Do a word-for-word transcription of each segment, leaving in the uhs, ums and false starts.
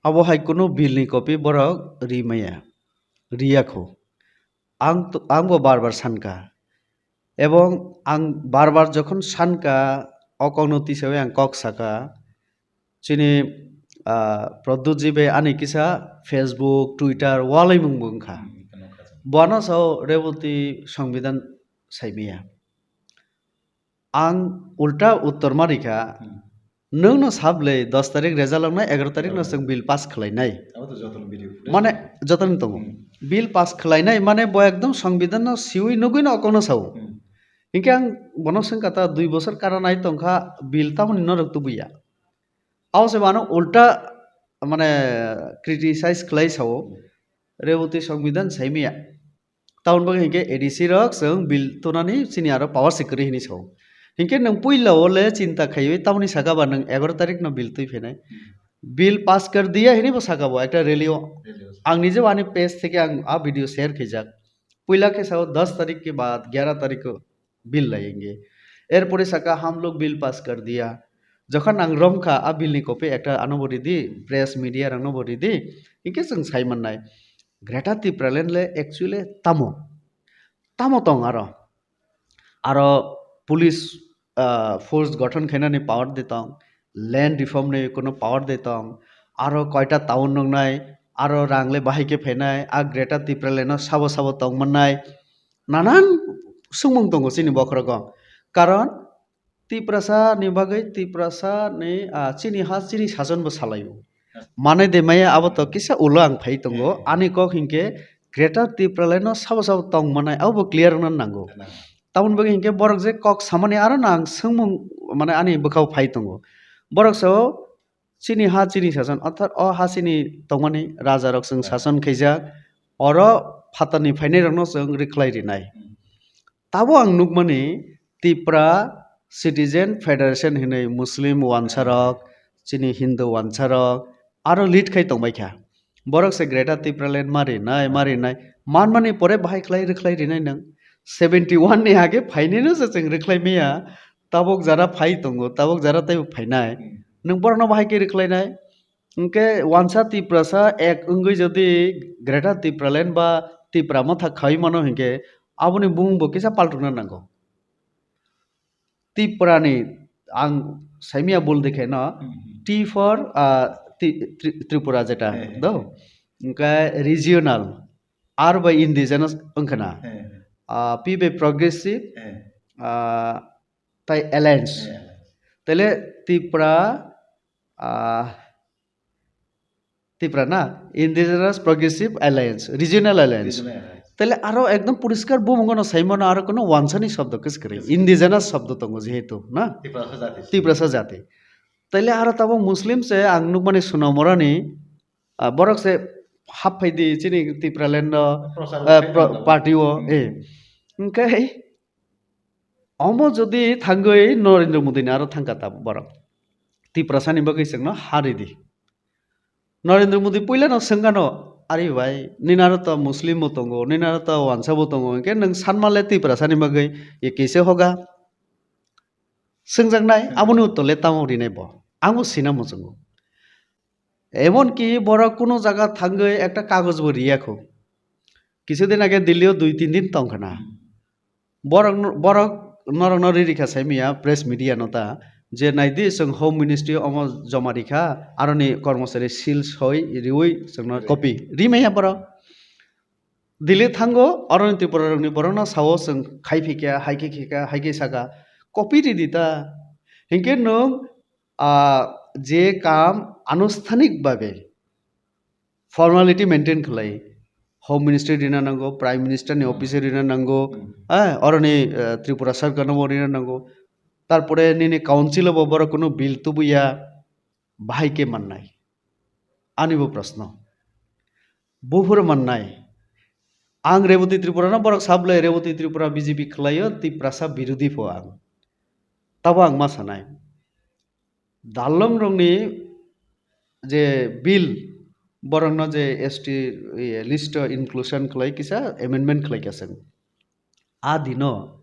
Abo hai kunu bill ni copy borok ri maya, riya kho. Ang to, ang bo bar bar sankha. Ebong ang bar bar jokhon sankha, o kokno tisawi ang kok saka, chini, ah, Pradyut ji bai ani kisa Facebook, Twitter, walai mung bo wngkha. Hmm, wngkha, wngkha. Bono sao Reboti Songbidan saimaya. Ang ulta uttor ma rikha, Hmm. "Nwng no sab le, dos tarik result wngnai, egaroh tarik no Oh. chwng bill pass khlainai." Abo to jotono video footage Mane, tongo. Jotono tongo. Hmm. Bill pass khlainai, mane bo ekdom Songbidan no siwi nugwi no okokno sao. Hmm. Hinkhe ang bono swngkha ta, dui bosor kara nai tongkha, bill tamoni norok tubuya. Abo se mano ulta, mane, criticize khlai sao, Hmm. Reboti Songbidan saimaya. Tamoni bagwi hinkhe A D C rok chwng bill tunani chini aro power se kwrwi hinwi sao. Hinkhe nwng puila o le chinta khaiwi tamoni saka ba nwng egaroh tarik no bill twi phainai. Hmm. Bill pass kar diya hinwi bo saka bo ekta rally o. Rally o. Ang nije bo ani page theke ang a video share khaijak. Puila khe sao dos tarik ke baad gyara tarik ko bill layenge. Erpore saka hum log bill pass kar diya. Jokhon ang romkha a bill ni copy ekta ano bo ridi, press media rokno bo ridi, hinkhe chwng sai mannai. Greater Tipraland le actually tamo? Tamo tong aro? Aro police, ah, force gothon khainani power de tong, land reform ni kuno power de tong, aro koita town nungnai, aro rang le bahai khe phainai, a Greater Tipraland no sabo sabo tong mannai, nanan swngmung tongo chini bokhorogo. Karon Tiprasa ni bagwi, Tiprasa ni, ah, chini ha chini sason bo salaio. Manai de maya abo to kisa ulo ang phai tongo. Hmm. Ani kok hinkhe Greater Tipraland no sabo sabo tong manai abo bo clear wngna nango. Nango. Tamoni bagwi hinkhe borok je kok samani aro no ang swngmung mane ani bwkhao phai tongo. Borok sao chini ha chini sason, orthat o ha chini tongmani raja rok chwng Hmm. sason khaijak, oro phatarni phainai rokno chwng rwkhlai rinai. Hmm. Tabo ang nukmani Tipra Citizen Federation hinwi Muslim wansarok, chini Hindu wansarok aro lead khai tongbaikha. Borok se Greater Tipraland ma rinai, ma rinai, manmani pore bahai khlai rwkhlai rinai nwng. Seventy one ni age phainai no se chwng rwkhlai maya, tabuk jara phai tongo, tabuk jara teibo phainai. Hmm. Nwng borokno bahai khe rwkhlainai? Hinkhe wansa Tiprasa ek wngwi jodi Greater Tipraland ba Tipra Motha khaui mano hinkhe aboni bumung bo kisa paltukna nango. Tipra ni ang saimya bul dekhe no, Hmm, hmm. T for, ah, Ti-, Tri-, Tripura jeta, Eh, eh, do? eh. Hinkhe regional, R by indigenous wngkha na. Eh, eh. Ah, P by progressive, Eh. ah, tai alliance. Eh, alliance. Tele Tipra, ah, Tipra na, Indigenous Progressive Alliance, Regional Alliance. Regional Alliance. Tele aro ekdom poriskar bumung no saimano aro kono wansani shobdo kis kwrwi. Kis kwrwi. Indigenous shobdo tongo jehetu, na? Tiprasa jati. Tiprasa jati. Tele aro tabo Muslim se ang nukmani Sonaumorani, ah, borok se hap phaidi chini Tipraland no, Prochar ah, khai pro-, mano. Party o, Hmm. eh. Hinkhe omo jodi thangwi Narendra Modi ni aro thangkha ta borok. Tiprasa ni bagwi chwngno ha ridi. Narendra Modi puila no swngkha no, "Ari bhai, nini aro to Muslim bo tongo, nini aro to wansa bo tongo, hinkhe nwng sanma le Tiprasa ni bagwi ye kaise hoga?" Swngjaknai, Hmm. aboni uttor le tamo rinai bo? Ang bo sina muchungo. Emon ki borok kuno jaga thangwi ekta kagoj bo riya kho. Kisudin age Delhi o dui tin din tong khna. Hmm. Borok, borok norok no riri kha saimaya press media no ta je naidi chwng Home Ministry omo joma rikha, aroni kormochari seal soi riwi chwngno Ri. Copy rimaya borok. Delhi thango, aroni Tripura rokni borokno sao chwng khai phikha, hai khe khikha, hai khe saka, copy ridi ta. Hinkhe nwng, ah, je kam anusthanik babe formality maintain khlai, Home Ministry rina nango, Prime Minister ni Hmm. office rina nango, Hmm. eh, aroni, eh, Tripura Sarkar no bo rina nango. Tarpore nini council bo borok kuno bill tubuya, bahai khe mannai? Ani bo proshno. Buphuru mannai. Ang Reboti Tripura no borok sablai Reboti Tripura B J P khlaio, Tiprasa birodhi pho ang. Tabo ang ma sanai. Dalong rokni je bill, borokno je S T, eh, list o inclusion khlai kisa amendment khlai kha chwng. A dino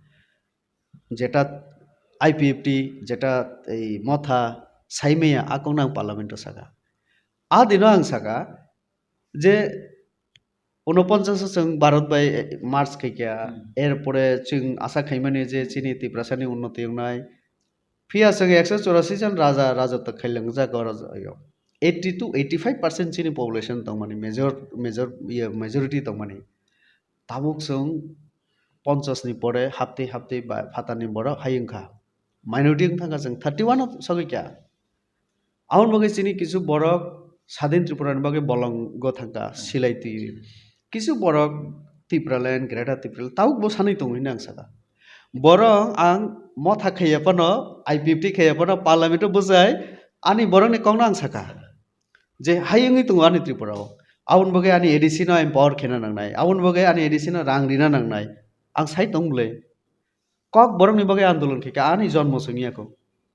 jeta I P F T, jeta ei motha saimaya, a kokno ang parliament o saka. A dino ang saka je unoponchas o chwng Bharat bai, eh, merge khaikha, Hmm. erpore chwng asa khaimani je chini Tiprasani unnoti wngnai. Phiya chwng ekso churasi jon raja rajotw khailangjak o raja-, yo. Eighty to eighty-five percent chini population tongmani, major, major, iye, majority tongmani. Tabuk chwng ponchas ni pore haptwi haptwi ba phatarni borok hai wngkha. Minority wng thangkha chwng thirty-one o sogwi kha. Aboni bagwi chini kisu borok Sadin Tripura ni bagwi bolongo thangkha, Hmm. silai twi. Kisu borok Tipraland, Greater Tipraland, tabuk bo sanwi tongo hinwi ang saka. Borok ang motha khaiya phano, I P F T khaiya phano, parliament o bwsai ani borokni kokno ang saka. Je hai wngwi tongo ani Tripura o. Aboni bagwi ani A D C no empower khaina nangnai. Aboni bagwi ani A D C no rang rina nangnai. Ang sai tong bwle. Kok borokni bagwi andolon khaikha ani jonmo chwngya kho.